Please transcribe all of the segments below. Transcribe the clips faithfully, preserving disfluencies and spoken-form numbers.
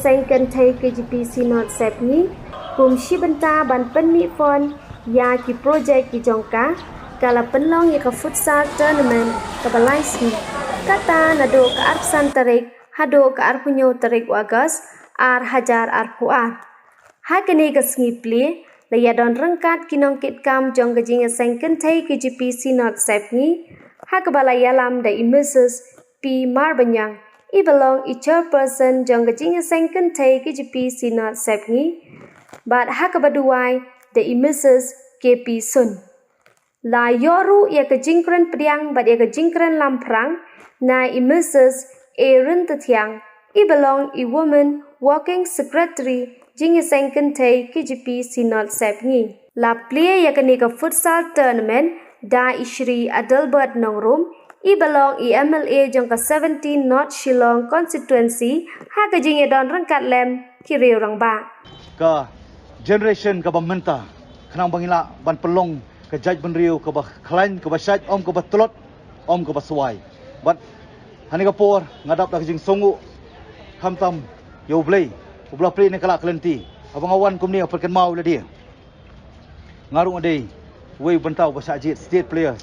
Seng kynthei K J P Synod Sepngi kum shi bynta ban pynmih fund ïa ki projek ki jong ka, ka la pynlong ïa ka futsal tournament kaba lai sngi, kata naduh ka arphew san tarik haduh ka arphew hynñiew tarik u August ar hajar arphew ar. Ha kane ka sngi plie la ïadon ryngkat ki nongkitkam jong ka jingïaseng kynthei K J P Synod Sepngi, ha kaba la ïalam da i Mrs P Marbaniang, i ba long i chairperson jong ka jingïaseng kynthei K J P Synod Sepngi, bad ha kaba duwai da i Mrs K P Sun. La ïoh ruh ïa ka jingkren pdiang bad ïa ka jingkren lamphrang na i Mrs A Ryntathiang, i ba long i Women Working Secretary jingïaseng kynthei K J P Synod Sepngi. La plie ïa kane ka futsal tournament da i Shri Adelbert Nongrum, i ba long i M L A jong ka seventeen North Shillong Constituency, ha ka jingïadon ryngkat lem ki riew rangbah. Ka generation kaba mynta, khnang ba ngin lah ban pynlong ka jaitbynriew kaba khlaiñ, kaba shait, ym kaba tlot, ym kaba swai. Bad ha kane ka por nga dap da ka jingsngewnguh khamtam ïa U Blei uba la plie ïa kane ka lad ka lynti. Haba nga wan kumne nga pynkynmaw ïa lade, nga ruh nga dei uwei u bynta uba shah jied state player,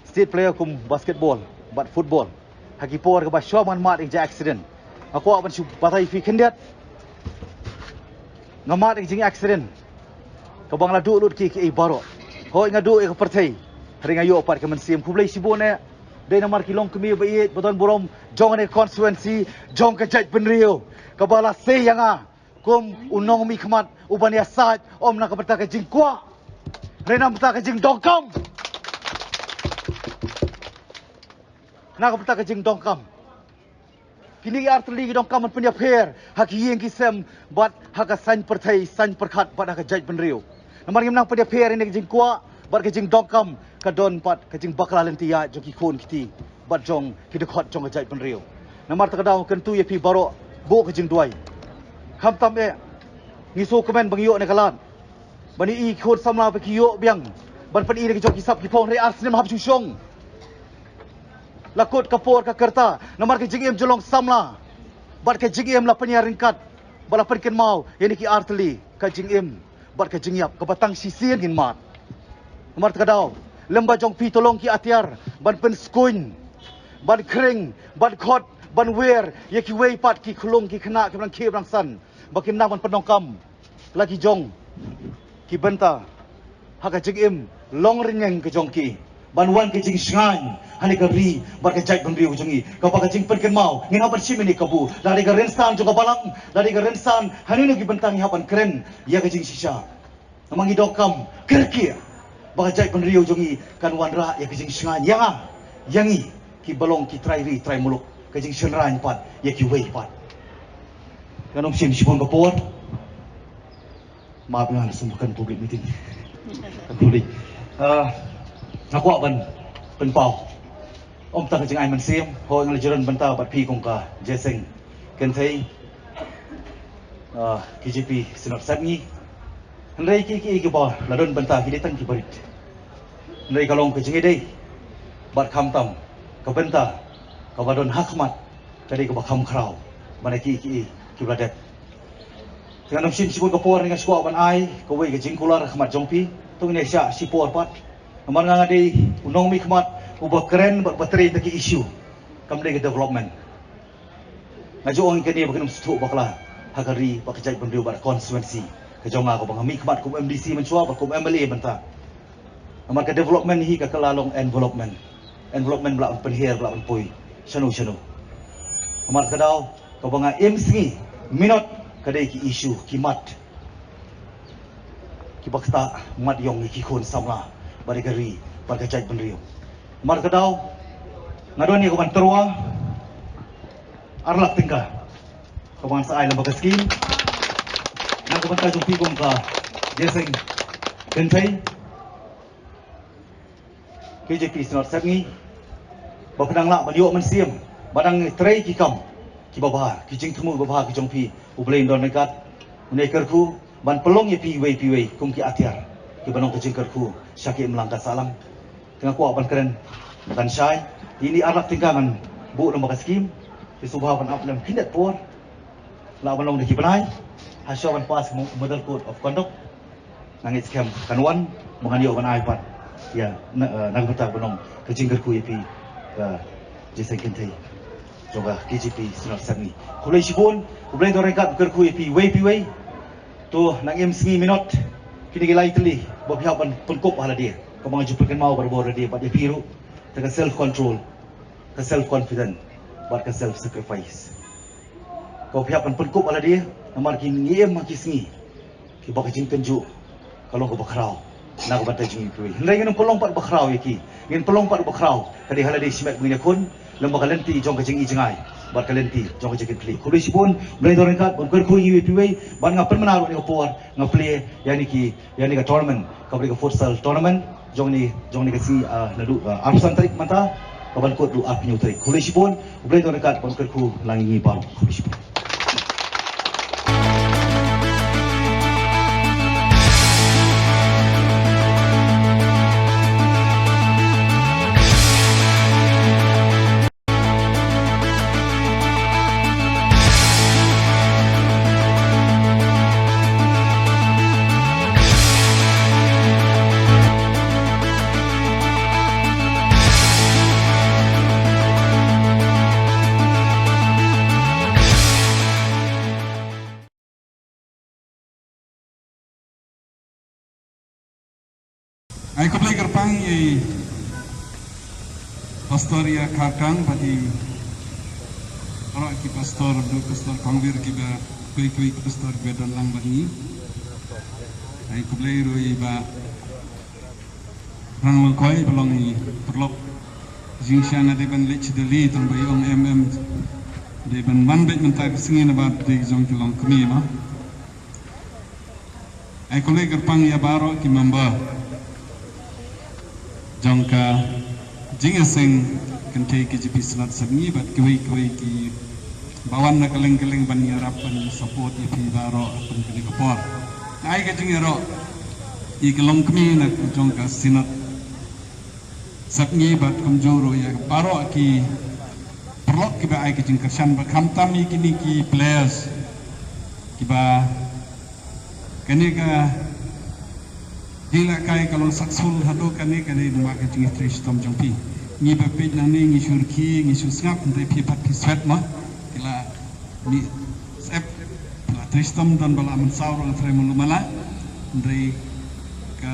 state player kum basketball bad football. Ha ki por kaba shuwa ba ngan mad ïa ka jing accident, nga kwah ban shu batai ïa phi khyndiat. Nga mad ïa ka jing accident kaba nga la duh lut kiei kiei baroh. Hooid, nga duh ïa ka pyrthei, hynrei nga ïoh pat ka mynsiem. Khublei shibun eh. Dei namar ki longkmie ba ïeit ba don burom jong kane ka constituency, jong ka jaitbynriew, kaba la sei ïa nga kum u nongmihkhmat uban ïasaid, ym na ka bynta ka jingkwah, hynrei na ka bynta ka jingdonkam. Na ka bynta ka jingdonkam. Kine ki artylli ki donkam ban pynïapher ha ki ïing ki sem bad ha ka saiñ pyrthei, saiñ pyrkhat bad ha ka jaitbynriew. Namar ngim nang pynïapher ïa kane ka jingkwah bad ka jingdonkam, ka don pat ka jingbakla lynti ïaid jong ki khun ki kti bad jong ki dkhot jong ka jaitbynriew. Namar kata ka daw kyntu ïa phi baroh, buh ka jingduwai. Khamtam eh, ngi sngewkmen ba ngi ïoh kane ka lad ban ïohi ki khun samla ba ki ïoh biang ban pyni ïa ka jong ki sap ki phong, hynrei ar snem hap shu shong. La kut ka por ka rta namar ka jingim jong long samla bad ka jingim la pynïaryngkat bad la pynkynmaw ïa kine ki artylli ka jingim bad ka jingïap kaba tang shisien ngin mad. Namar kata ka daw, lem bad jong phi to long ki atiar ban pynskhem, ban khring, ban khot, ban wer ïa kiwei pat ki khyllung ki khynnah kiba dang khie ba dang san, ba kim nang ban pyndonkam la ki jong ki bynta ha ka jingim longrynïeng ka jong ki, ban wan ka jingshngaiñ ha kane ka ri bad ka jaitbynriew ka jong ngi, kaba ka jingpynkynmaw ngin hap ban shim ïa kane ka kabu, lada ka rynsan jong ka balang, lada ka rynsan ha kino kino ki bynta ngi hap ban kren ïa ka jingshisha. Namar ngi donkam kyrkieh ba ka jaitbynriew jong ngi kan wanrah ïa ka jingshngaiñ ïa nga, ïa ngi kiba long ki trai ri trai muluk, ka jingshynraiñ pat ïa kiwei pat. Ngan ym shim shibun ka por. Map nga sum kan public meeting. Public. Ah, nga kwah ban pynpaw. Ym tang ka jingai mynsiem, hooid nga la jurip bynta bad phi kum ka jingïaseng kynthei, ah, K J P Synod Sepngi. Hynrei ki, ki, kiba la don bynta ki dei tang kiba rit. Hynrei ka long ka jingïadei bad khamtam ka bynta kaba don ha khmat ka dei kaba kham khraw ban ïa ki, ki, kiba la dep. Te ngan ym shim shibun ka por, nga shu kwah ban ai kawei ka jingkular ha khmat jong phi. To ngin ïa shah shipor pat. Namar nga, nga dei u nongmihkhmat uba kren bad ba trei ïa ki issue, kam dei ka development. Nga ju ong ïa kane ba kin ym sngewthuh bakla ha ka ri bad ka jaitbynriew bad ka constituency ka jong nga, kaba nga mihkhmat kum M D C mynshuwa bad kum M L A mynta. Namar ka development hi ka kylla long envelopment. Envelopment ba lah ban pynher, ba lah ban poi shano shano. Namar ka daw kaba nga im sngi minot ka dei ki issue, ki mat kiba ktah mat ïong ïa ki khun samla bad ïa ka ri bad ka jaitbynriew. Namar ka daw nga don ïa ka ban tyrwa ar lak tyngka kaba ngan sa ai lem bad ka skim na ka bynta jong phi kum ka jingïaseng kynthei K J P Synod Sepngi, ba phi dang lah ban ïoh mynsiem, ba dang trei ki kam kiba bha, ki jingthmu kiba bha ki jong phi, U Blei un don ryngkat, un ïai kyrkhu ban pynlong ïa phi iwei pa iwei kum ki atiar kiba long ka jingkyrkhu sha ki imlang ka sahlang. Te nga kwah ban kren ban shai ïa kine ar lak tyngka, ngan buh lem bad ka skim. Te sngewbha ban ap lem khyndiat por. La ban long da ki bnai ha shuwa ban pass mo-, model code of conduct. Nga ngeit skhem kan wan ba ngan ïoh ban ai pat ïa na, eh, na ka bynta ban long ka jingkyrkhu ïa phi ka jingïaseng kynthei jong ka K J P Synod Sepngi. Khublei shibun, U Blei un don ryngkat, kyrkhu ïa phi wei pa wei. To nang im sngi minot kine ki lai tylli ba phi hap ban pynkup ha lade. Kumba nga ju pynkynmaw barabor lade bad ïa phi ruh, te ka self control, ka self confidence bad ka self sacrifice. Ko phi hap ban pynkup ha lade namar ki ngi im ha ki sngi kiba ka jingtynjuh ka long kaba khraw na ka bynta jong ngi kiwei. Hynrei ngin ym pynlong pat ba khraw ïa ki, ngin pynlong pat ba khraw ka dei ha lade shimet ba ngin ïakhun lem bad ka lynti jong ka jingi jngai bad ka lynti jong ka jingkitkhlieh. Khublei shibun, U Blei un don ryngkat, un kyrkhu ïa ngi wei pa wei. Bad nga pynbna ruh ïa ka por nga plie ïa kine ki, ïa kane ka tournament kaba dei ka futsal tournament jong kane, jong kane ka sngi, ah, naduh, ah, arphew san tarik mynta ka ban kut ruh arphew hynñiew tarik. Khublei shibun, U Blei un don ryngkat, un kyrkhu lang ïa ngi baroh. Khublei shibun. Ai khublei kyrpang ïa i Pastor ïa Kharkang bad i baroh ki pastor, du pastor Kongwir kiba, kiwei kiwei ki pastor kiba don lang bad ngi. Ai khublei ruh ïa i Bah Ranglyngkoi ba long i paralok. Jingshisha nga dei ban leit sha Delhi tang ba i ong em em dei ban wan beit mynta ka sngi namar dei jong ki longkmie ma. Ai khublei kyrpang ïa baroh ki member jong ka jingïaseng kynthei K J P Synod Sepngi bad kiwei kiwei kiba wan na kylleng kylleng ban ïarap ban support ïa phi baroh ha kane ka por. Ai ka jingïaroh ïa ki longkmie na jong ka Synod Sepngi bad kumjuh ruh ïa baroh ki paralok kiba ai ka jingkyrshan bad khamtam ïa kine ki players kiba kane ka jingïalehkai ka long successful haduh kane, kane namar ka jingtrei shitom jong phi. Ngi ba peit nangne ngi shu rkhie, ngi shu sngap, hynrei phi pat phi sweat ma. Ki la mih syep, la trei shitom, don ba la mynsaw ruh nga tharai mano mano. Hynrei ka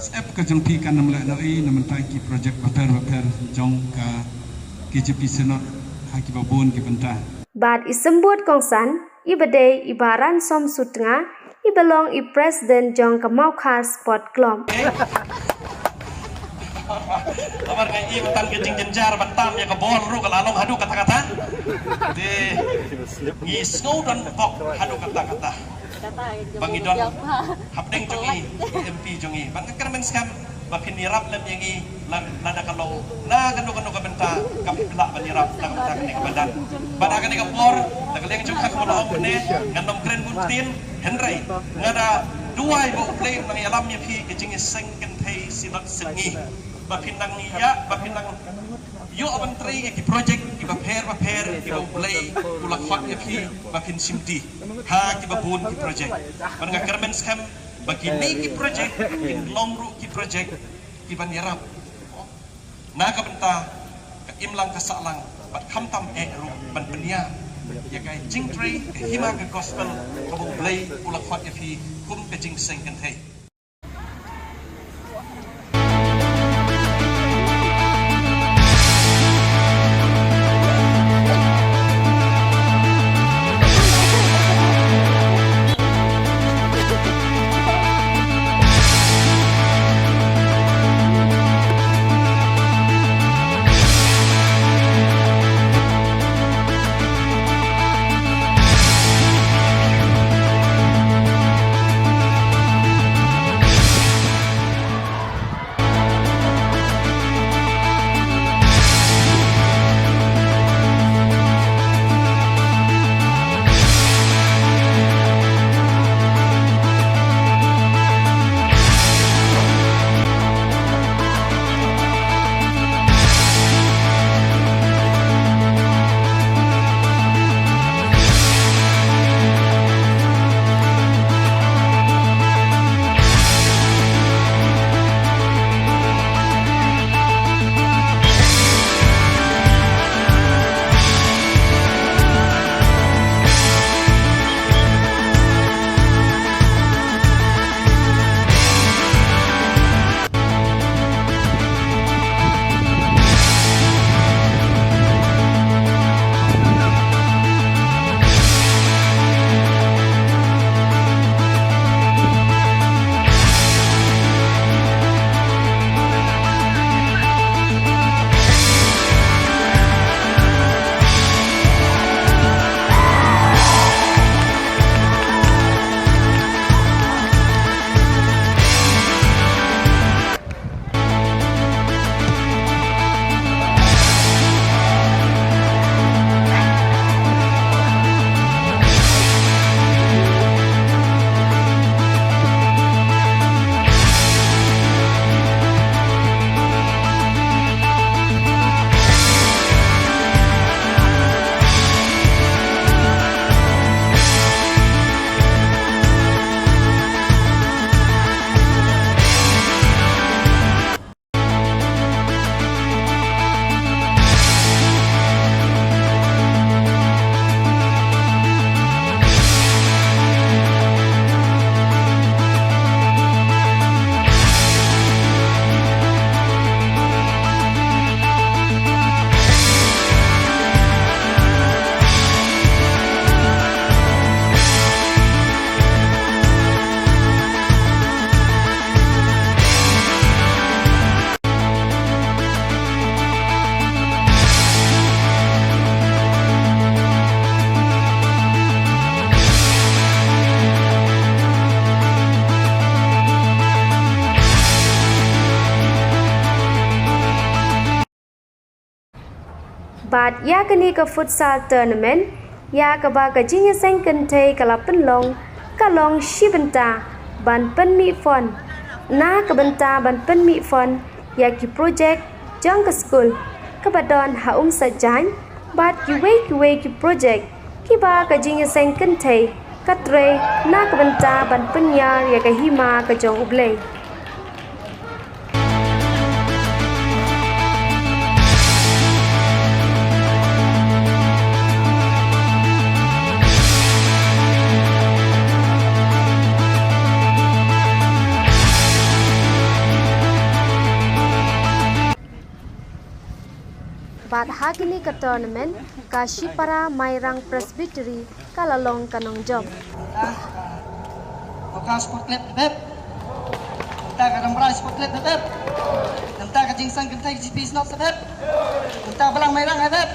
syep ka jong phi kan ym leh noh ei na bynta ki project bapher bapher jong ka K J P Synod ha kiba bun ki bynta. Bad i symbud kongsan, iba dei i Bah Ransom Sutnga, iba long i president jong ka Mawkhar Sport Club. Namar nga i ba tang ka jingjynjar ban tam ïa ka bol ruh ka la long haduh katta katta. Te ngi sngew don bok haduh katta katta ba ngi don hapdeng jong i M P jong i. Bad nga kyrmen skhem ba phin ïarap lem ïa ngi lada, lada ka long na kano kano ka bynta, ka phi lah ban ïarap na ka bynta kane ka madan. Bad ha kane ka por, na ka liang jong nga kumba la ong mynne, ngan ym kren bun ktien, hynrei nga da duwai ba U Blei un nang ïalam ïa phi ka jingïaseng kynthei Synod Sepngi. Ba phin nang ïa, ba phin nang ïoh ban trei ïa ki project kiba pher bapher kiba U Blei u la khot ïa phi ba phin shimti ha kiba bun ki project. Bad nga kyrmen skhem ba kine ki project kin long ruh ki project kiban ïarap na ka bynta ka imlang ka sahlang bad khamtam eh ruh ban pynïar ïa ka jingtrei ka hima ka gospel kaba U Blei u la khot ïa phi kum ka jingïaseng kynthei. Bad ïa kane ka futsal tournament, ïa kaba ka jingïaseng kynthei ka la pynlong, ka long shi bynta ban pynmih fund. Na ka bynta ban pynmih fund ïa ki projek jong ka skul kaba don ha Umsajaiñ, bad kiwei kiwei ki projek kiba ka jingïaseng kynthei ka trei na ka bynta ban pynïar ïa ka hima ka jong U Blei. Bad ha kine ka tournament, ka Shipara Mairang Presbytery ka la long ka nongjop. Ka Sport Club beb. Ka Rambrai Sport Club beb. Ka Jingsang Kynthei G P Snop beb. Ka Balang Mairang beb.